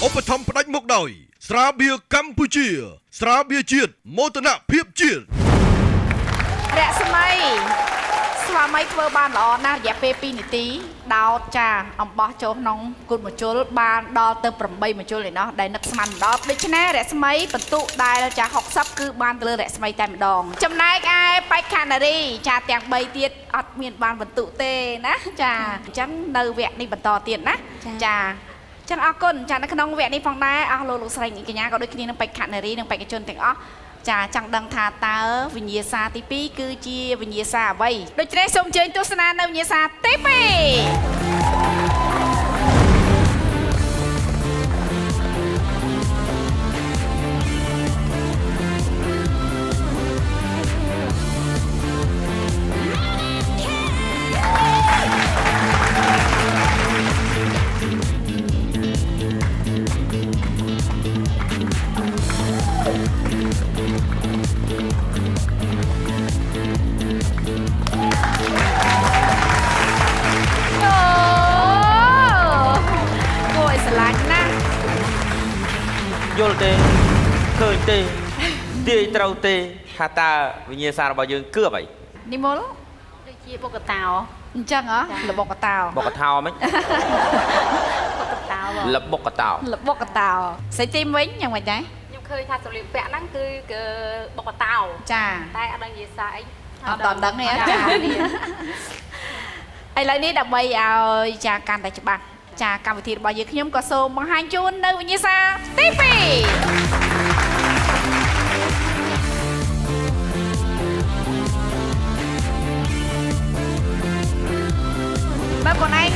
ឧបត្ថម្ភផ្ដាច់មុខដោយ ស្រាបៀរកម្ពុជា ស្រាបៀរជាតិមោទនភាពជាតិ រស្មីស្វាមីធ្វើបានល្អណាស់រយៈពេល2នាទីដោតចាអំបោះចូលក្នុងគុតមជុលបានដល់ទៅ8មជុលឯណោះដែលនឹកស្មានមិនដល់ដូច្នេះរស្មីបន្ទុកដែលចា60គឺបានទៅលើរស្មីតែម្ដងចំណែកឯបេក្ខនារីចាទាំង3ទៀតអត់មានបានបន្ទុកទេណាចាអញ្ចឹងនៅវគ្គនេះបន្តទៀតណាចាចឹងអរគុណចានៅក្នុងវគ្គនេះផងដែរអស់លោកលោកស្រីកញ្ញាក៏ដូចគ្នានឹងបេក្ខនារីនិងបេក្ខជនទាំងអស់ចាចង់ដឹងថាតើវិញ្ញាសាទី2គឺជាវិញ្ញាសាអ្វីដូច្នេះសូមអញ្ជើញទស្សនានៅវិញ្ញាសាទី2អូគួរឲ្យស្រឡាញ់ណាស់ យល់ទេឃើញទេទាយត្រូវទេថាតើវិញ្ញាសារបស់យើងគឺអ្វី និមល ដូចជាបុកតោ អញ្ចឹងហ៎លបុកតោ បុកតោហ្មិច បុកតោបង លបុកតោ លបុកតោស្រីទីមវិញយ៉ាងម៉េចដែរ ខ្ញុំឃើញថាសម្លៀកបំពាក់ហ្នឹងគឺបុកតោ ចា តែអត់ដឹងនិយាយសារអី អត់ដល់ដឹងទេចាឥឡូវនេះដើម្បីឲ្យចាកាន់តែច្បាស់ចាកម្មវិធីរបស់យើងខ្ញុំក៏សូមបង្ហាញជូននៅវិញ្ញាសាទី2បើកូនឯង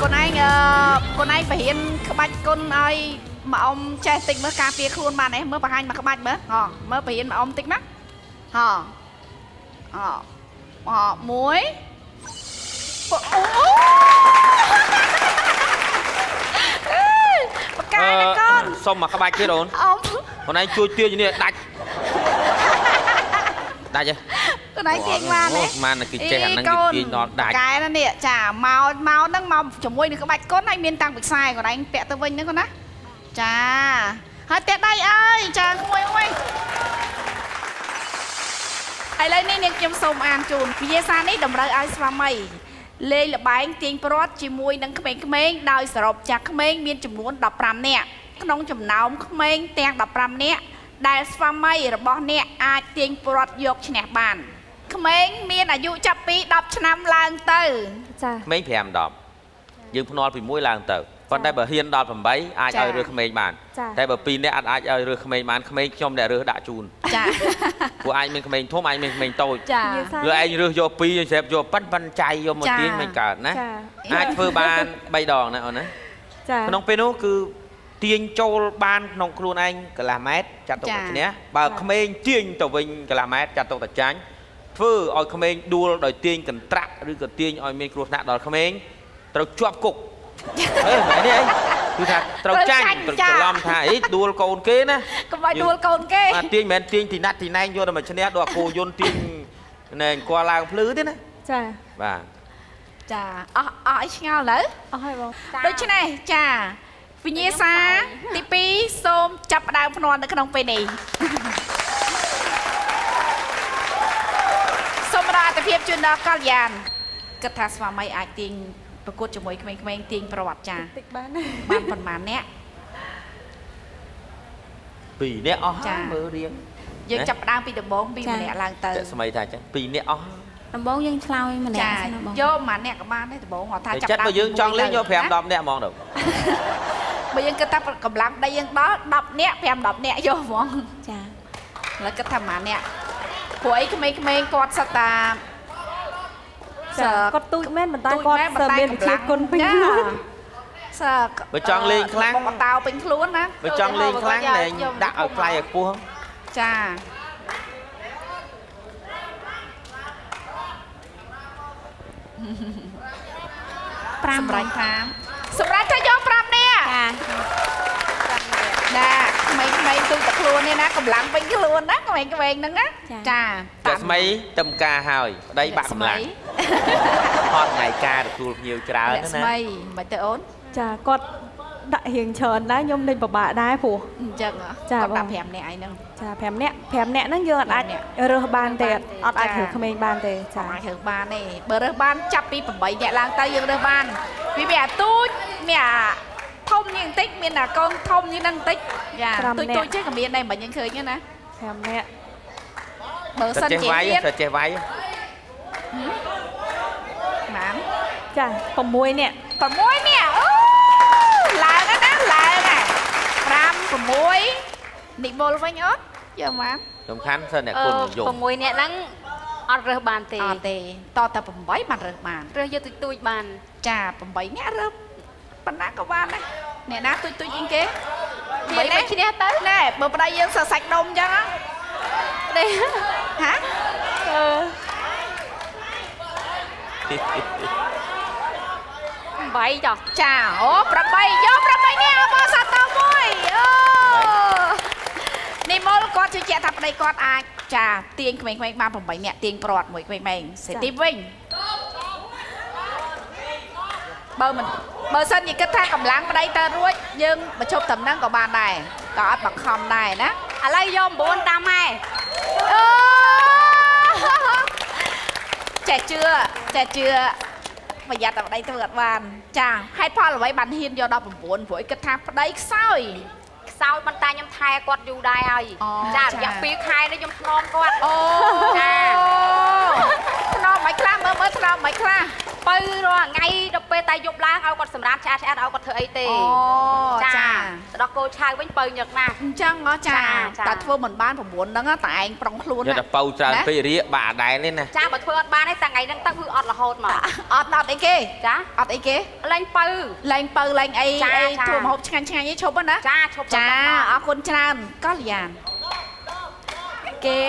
កូនឯងកូនឯងបរៀនក្បាច់គុណឲ្យមកអ៊ំចេះតិចមើលការពារខ្លួនបានទេមើលបង្ហាញមកក្បាច់មើលហ៎មើលបរៀនមកអ៊ំតិចណាហ៎អមួយអូបកាយណាកូន សុំមកក្បាច់ទៀតអូន អ៊ំ អូនឯងជួយទាញនេះដាច់ដាច់ហ៎ កូនឯងទាញបានទេ បានគេចេះអាហ្នឹងគេទាញដល់ដាច់ កែណានេះចាមកមកហ្នឹងមកជាមួយនឹងក្បាច់គុណហើយមានតាំងពីខ្សែកូនឯងពាក់ទៅវិញហ្នឹងកូនណាចាហើយផ្ទះដៃអើយចាក្មួយមួយឥឡូវនេះនាងខ្ញុំសូមអានជូនវិញ្ញាសានេះតម្រូវឲ្យស្វាមីលេងល្បែងទាញព្រ័ត្រជាមួយនឹងក្មេងៗដោយសរុបចាក្មេងមានចំនួន15នាក់ក្នុងចំណោមក្មេងទាំង15នាក់ដែលស្វាមីរបស់អ្នកអាចទាញព្រ័ត្រយកឈ្នះបានក្មេងមានអាយុចាប់ពី10ឆ្នាំឡើងទៅ ចា ក្មេង5 10យើងភ្នាល់ពី1ឡើងទៅប៉ុន្តែបើហ៊ានដល់8អាចឲ្យរើសក្មេងបានតែបើ2នាក់អាចឲ្យរើសក្មេងបានក្មេងខ្ញុំអ្នករើសដាក់ជូនចា ព្រោះអាចមានក្មេងធំអាចមានក្មេងតូច ចា ឬឯងរើសយក2យើងស្រាប់យកប៉ិនចៃយកមកទាញមិនកើតណាអាចធ្វើបាន3ដងណាអូនណាក្នុងពេលនោះគឺទាញចូលបានក្នុងខ្លួនឯងកន្លះម៉ែត្រចាត់ទុកតែឈ្នះបើក្មេងទាញទៅវិញកន្លះម៉ែត្រចាត់ទុកតែចាញ់ធ្វើឲ្យក្មេងដួលដោយទាញកន្ត្រាក់ឬក៏ទាញឲ្យមានគ្រោះថ្នាក់ដល់ក្មេងត្រូវជាប់គុកអេមែនទេអីគឺថាត្រូវចាញ់ត្រូវច្រឡំថាអីដួលកូនគេណាកុំឲ្យដួលកូនគេបាទទាញមិនមែនទាញទីណាត់ទីណែងយកតែមកឈ្នះដល់គោយន្តទាញណែអង្គឡើងភ្លឺទេណាចាបាទចាអស់អស់អីឆ្ងល់លើអស់ហើយបងដូច្នេះចាវិញ្ញាសាទី2សូមចាប់ផ្ដើមភ្នាល់នៅក្នុងពេលនេះសូមផ្ដល់អត្ថភាពជូនដល់កល្យានគិតថាស្វាមីអាចទាញប្រកួតជាមួយក្មេងៗទាញប្រវត្តិចាតិចបានបានប៉ុន្មានអ្នក 2នាក់អស់មើលរៀងយើងចាប់ផ្ដើមពីដំបូងពីម្នាក់ឡើងទៅ តែស្មីថាអញ្ចឹង2នាក់អស់ ដំបូងយើងឆ្លើយម្នាក់សិនណាបងយកប៉ុន្មានអ្នកក៏បានដែរដំបូងគាត់ថាចាប់ចិត្តបើយើងចង់លេងយក5 10នាក់ហ្មងទៅបើយើងគិតថាកម្លាំងដីយើងដល់10នាក់5 10នាក់យកហ្មងចាឥឡូវគិតថាប៉ុន្មាននាក់ព្រោះអីក្មេងៗគាត់សិតតា គាត់ទូចមែនប៉ុន្តែគាត់សើមានវិជ្ជាគុណពេញខ្លួន សើ បើចង់លេងខ្លាំង បតោពេញខ្លួនណាបើចង់លេងខ្លាំងតែដាក់ឲ្យថ្លៃឲ្យខ្ពស់ចា5សម្រាប់ថាសម្រាប់ថាយក5នាក់ ចា ណាក្មេងៗទូតែខ្លួននេះណាកម្លាំងពេញខ្លួនណាក្មេងៗហ្នឹងណាចា តែស្មីទឹមការហើយប្តីបាក់កម្លាំងហត់ថ្ងៃការទទួលភ្ញៀវច្រើនណា ស្មីមិនទៅអូន ចាគាត់ ដាក់រៀងច្រើនដែរខ្ញុំលេងពិបាកដែរព្រោះ អញ្ចឹងគាត់ដាក់5នាក់ឯហ្នឹង ចា5នាក់5នាក់ហ្នឹងយើងអត់អាចរើសបានទេអត់អាចរើសក្មេងបានទេចា អាចរើសបានទេបើរើសបានចាប់ពី8នាក់ឡើងទៅយើងរើសបានវាមានអាទូចមានអាធំជាងបន្តិចមានអាកូនធំជាងហ្នឹងបន្តិចចាទូចទូចចេះក៏មានដែរមិនយើងឃើញណា 5នាក់ បើសិនជា វាយចេះវាយ ម៉ាន ចា6នាក់ 6នាក់អូឡើងណាឡើងណា5 6និមលវិញអត់យកម៉ាន សំខាន់សិនអ្នកគុណយំ 6នាក់ហ្នឹងអត់រើសបានទេ អត់ទេតតែ8បានរើសបាន រើសយកទូចទូចបាន ចា8នាក់រើសប៉ុណ្ណាក៏បានដែរអ្នកណាទូចទូចជាងគេ8នេះឈ្នះទៅណែបើប្តីយើងសរសាច់ដុំអញ្ចឹងទេហាអឺ 8ចុះ ចាអូ8យក8នេះអបសាទរមួយអូនិមលគាត់ជឿជាក់ថាប្តីគាត់អាចចាទាញក្មេងៗបាន8នាក់ទាញព្រាត់មួយក្មេងៗសេទីវិញបើមិនបើសិនជាគិតថាកម្លាំងប្តីទៅរួចយើងបញ្ឈប់តំណែងក៏បានដែរក៏អត់បង្ខំដែរណា ឥឡូវយក9តាមម៉ែ អូចេះជឿចេះជឿប្រយ័ត្នតែប្តីធ្វើអត់បានចាហេតុផលអ្វីបានហ៊ានយក19ព្រោះគិតថាប្តីខ្សោយ ខ្សោយប៉ុន្តែខ្ញុំថែគាត់យូរដែរហើយចារយៈ2ខែនេះខ្ញុំធ្នមគាត់ អូចាធ្នមមិនខ្លះមើលមើលធ្នមមិនខ្លះ បើរាល់ថ្ងៃដល់ពេលតែយប់ឡើងឲ្យគាត់សម្រាប់ឆ្អាតឆ្អាតឲ្យគាត់ធ្វើអីទេ អូចា ទៅដល់គោឆៅវិញបើញឹកណាស់ អញ្ចឹងហ៎ចាតែធ្វើមិនបាន9ហ្នឹងតែឯងប្រុងខ្លួន ណាតែបើច្រើនពេករៀកបាក់ដែរនេះណា ចាបើធ្វើអត់បានទេតែថ្ងៃហ្នឹងទៅគឺអត់រហូតមក អត់អត់អីគេ ចា អត់អីគេ លែងបើ លែងបើលែងអីអីធ្វើម្ហូបឆ្ងាញ់ឆ្ងាញ់អីឈប់ណា ចាឈប់ ចាអរគុណច្រើនកល្យានគេ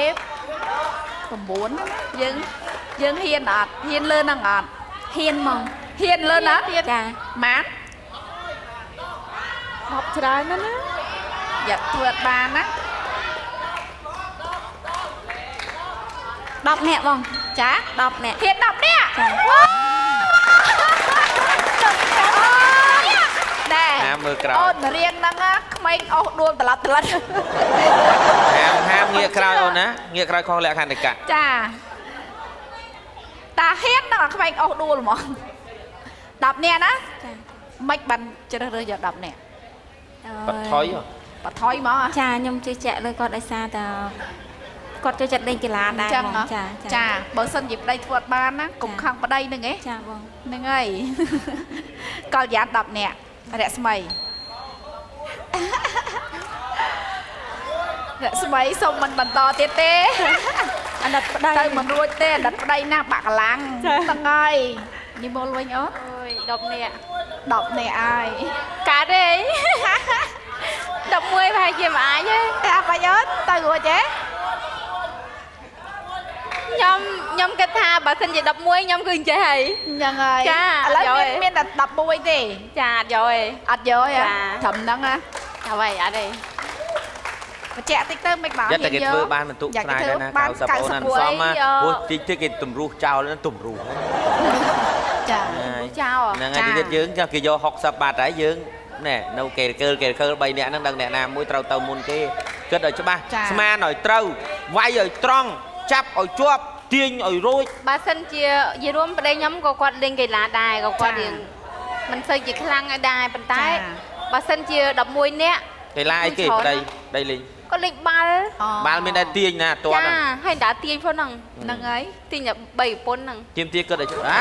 9យើងយើងហ៊ានអត់ហ៊ានលើហ្នឹងអត់ ហ៊ានហ្មង ហ៊ានលើណា ចា ម៉ាន 10ច្រើនណាស់ណា យ៉ាធ្វើអត់បានណា 10នាក់បង ចា 10នាក់ ហ៊ាន10នាក់ ចា ណែ ហាមមើលក្រោយ អូនរៀងហ្នឹងក្មេងអស់ដួលត្រឡប់ត្រឡិត ហាមងាកក្រោយអូនណាងាកក្រោយខុសលក្ខន្តិកៈ ចាតាហ៊ានដល់ក្មេងអស់ដួលហ្មង10នាក់ណា ចា មិនបានជ្រើសរើសយក10នាក់ បថុយបថុយហ្មង ចាខ្ញុំជឿជាក់លើគាត់ដោយសារតែគាត់ចូលចិត្តលេងកីឡាដែរហ្មងចា ចាបើសិនជាប្តីធ្វើអត់បានណាកុំខឹងប្តីហ្នឹងឯង ចាបង ហ្នឹងហើយកល្យាន10នាក់រស្មីរស្មីសូមមិនបន្តទៀតទេ អាណិតប្តី ទៅមិនរួចទេអាណិតប្តីណាបាក់កម្លាំងហ្នឹងហើយនិមលវិញអូ អើយ10នាក់ 10នាក់ហើយ កើតទេ11ប្រហែលជាមិនអាចទេ តែអាបាច់អូនទៅរួចទេ ខ្ញុំគិតថាបើសិនជា11ខ្ញុំគឺអញ្ចេះហើយ ហ្នឹងហើយ ចា ឥឡូវមានតែ11ទេ ចាអត់យកទេ អត់យកទេត្រឹមហ្នឹងណា ចាំហើយអត់ទេ បញ្ជាក់តិចទៅមិនបាន តែគេធ្វើបានបន្ទុកស្រាយដែរណា90អូនណាសមណាព្រោះតិចទៀតគេទម្រុះចោលណាទម្រុះ ចា ចោល ហ្នឹងហើយទៀតយើងគេយក60បាត់ហើយយើងណែនៅគេកើគេកើ3នាក់ហ្នឹងដឹងអ្នកណាមួយត្រូវទៅមុនគេគិតឲ្យច្បាស់ស្មានឲ្យត្រូវវាយឲ្យត្រង់ចាប់ឲ្យជាប់ទាញឲ្យរួច បើសិនជានិយាយរួមប្តីខ្ញុំក៏គាត់លេងកីឡាដែរក៏គាត់រៀងមិនសូវជាខ្លាំងឲ្យដែរប៉ុន្តែបើសិនជា11នាក់ កីឡាអីគេប្តីប្តីលេង គាត់លេងបាល់ បាល់មានតែទាញណាត ចាហើយដើរទាញផងហ្នឹង ហ្នឹងហើយ ទាញតែ3ប្រពន្ធហ្នឹង ទាមទាគិតឲ្យអា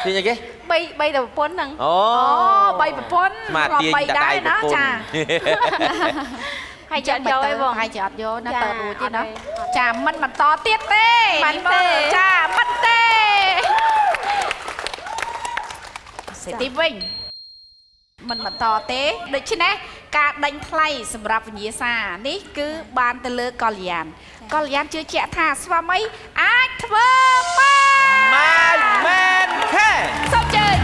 ទាញអីគេ 3 3តែប្រពន្ធហ្នឹង អូ 3ប្រពន្ធ មកទាញតែដៃប្រពន្ធ ចា ហើយចាត់យកឯងបង ហើយចាត់យកណាតើរួចទេណាចាមិនបន្តទៀតទេ មិនទេ ចាមិនទេសេទីវិញមិនបន្តទេដូច្នេះការដេញថ្លៃសម្រាប់វិញ្ញាសានេះគឺបានទៅលើកល្យានកល្យានជឿជាក់ថាស្វាមីអាចធ្វើបាន មែនខេ សូមជើញ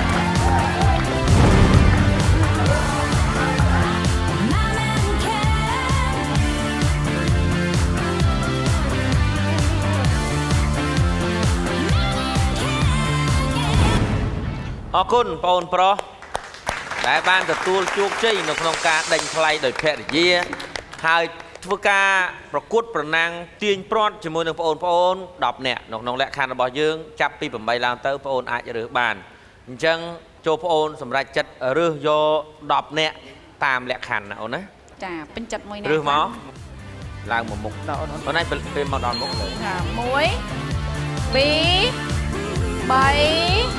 អរគុណបងប្រុស ដែលបានទទួលជោគជ័យនៅក្នុងការដេញថ្លៃដោយភរិយាហើយធ្វើការប្រកួតប្រណាំងទាញព្រ័ត្រជាមួយនឹងបងប្អូន10នាក់នៅក្នុងលក្ខខណ្ឌរបស់យើងចាប់ពី8ឡើងទៅបងប្អូនអាចរើសបានអញ្ចឹងចូលបងប្អូនសម្រេចចិត្តរើសយក10នាក់តាមលក្ខខណ្ឌណាអូនណាចាពេញចិត្តមួយណារើសមកឡើងមកមុខអូនឯងពេលមកដល់មុខលើចា1 2 3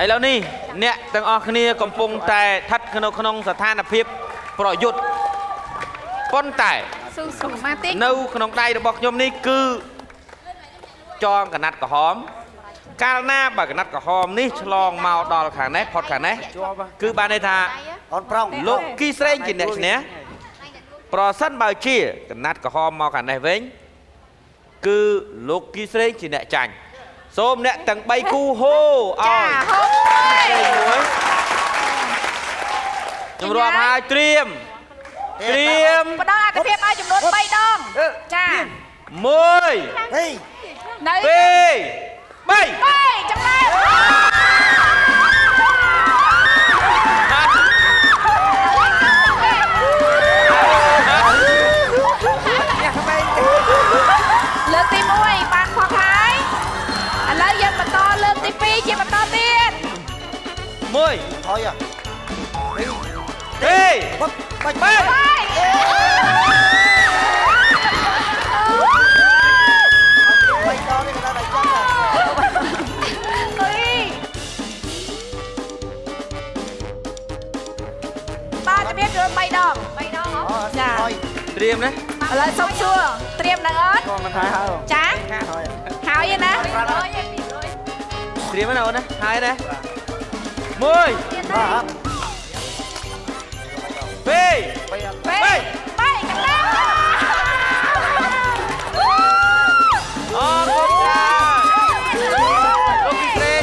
ឥឡូវនេះអ្នកទាំងអស់គ្នាកំពុងតែស្ថិតក្នុងស្ថានភាពប្រយុទ្ធប៉ុន្តែនៅក្នុងដៃរបស់ខ្ញុំនេះគឺចងកណាត់ក្រហមកាលណាបើកណាត់ក្រហមនេះឆ្លងមកដល់ខាងនេះផុតខាងនេះគឺបានន័យថាលោកគីស្រេងជាអ្នកឈ្នះប្រសិនបើជាកណាត់ក្រហមមកខាងនេះវិញគឺលោកគីស្រេងជាអ្នកចាញ់សូមអ្នកទាំង3គូហូចាឲ្យហូមួយខ្ញុំរាប់ហើយត្រៀមត្រៀម ផ្ដល់អត្ថភាពឲ្យចំនួន3ដងចា 1 ហេ នៅ 2 3 3ចម្លែកលើកទី1បានផុតហើយឥឡូវយើងបន្តលើកទី2ជាបន្តទៀត 1 ថយ 2 3 បាទជំរាបជូន3ដង 3ដងហ៎ ចា ត្រៀមណា ឥឡូវសុំសួរត្រៀមនឹងអត់ មិនហើយហើយ ចាហើយណា ត្រៀមណាអូនណាហើយណា1 2 3 3កន្លះ អរគុណចាលោកគីស្រេង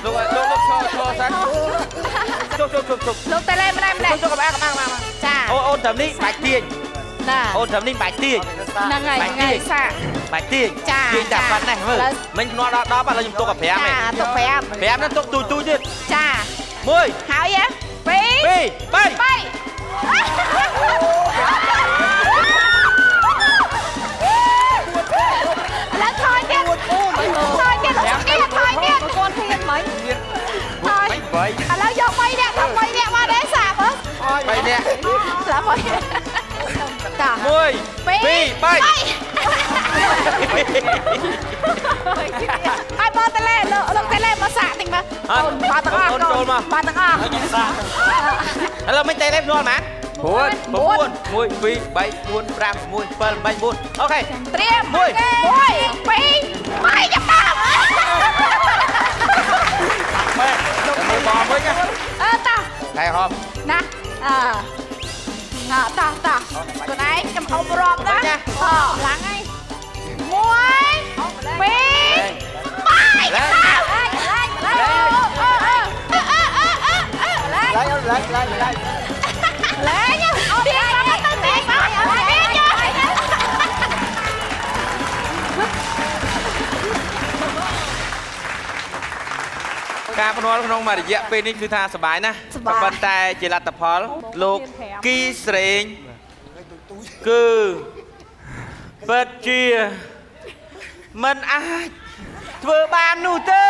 លោកលោកឈរឈរសិនជុំជុំជុំជុំ លោកតេឡេម្នាក់ម្នាក់ ជុំកំអាកំអាកំអា ចា អូនត្រឹមនេះបាច់ទាញ ណា អូនត្រឹមនេះបាច់ទាញ ហ្នឹងហើយហ្នឹងហើយសា បាច់ទាញទាញតែប៉ុណ្ណេះមើលមិញភ្នាល់ដល់10ឥឡូវខ្ញុំទុកតែ5ឯង ចាទុក5 5ហ្នឹងទុកទូចទូចទៀត ចា 1 ហើយហ៎2 2 3 3 ឥឡូវថយទៀតថយទៀតលោកស្គីថយទៀត កូនហ៊ានមិញ ថយឥឡូវយក3នាក់ថា3នាក់មកដែរសាមើល 3នាក់ ស្លាប់ហើយតា 1 2 3 ឲ្យបងតេឡេលោកតេឡេមកសាកតិចមើលអូនបាទទាំងអស់បាទទាំងអស់ ឥឡូវមិនតេឡេភ្នាល់ហ្មង9 1 2 3 4 5 6 7 8 9អូខេ ត្រៀម1 2 3ចាប់តាម មែនមើលបងវិញ អើតា តែហម ណាអើតាតាខ្លួនឯងខ្ញុំអុំរាប់ណាអ ឡើងហើយ 1 2 3ចាប់តាម ឡើង ឡើងឡើងឡើងឡើង ឡើងទៀងមកទៅទៀងមកទៀង ការភ្នាល់ក្នុងមួយរយៈពេលនេះគឺថាសប្បាយណាស់ប៉ុន្តែជាលទ្ធផលលោកគីស្រេងគឺពិតជាមិនអាចធ្វើបាននោះទេ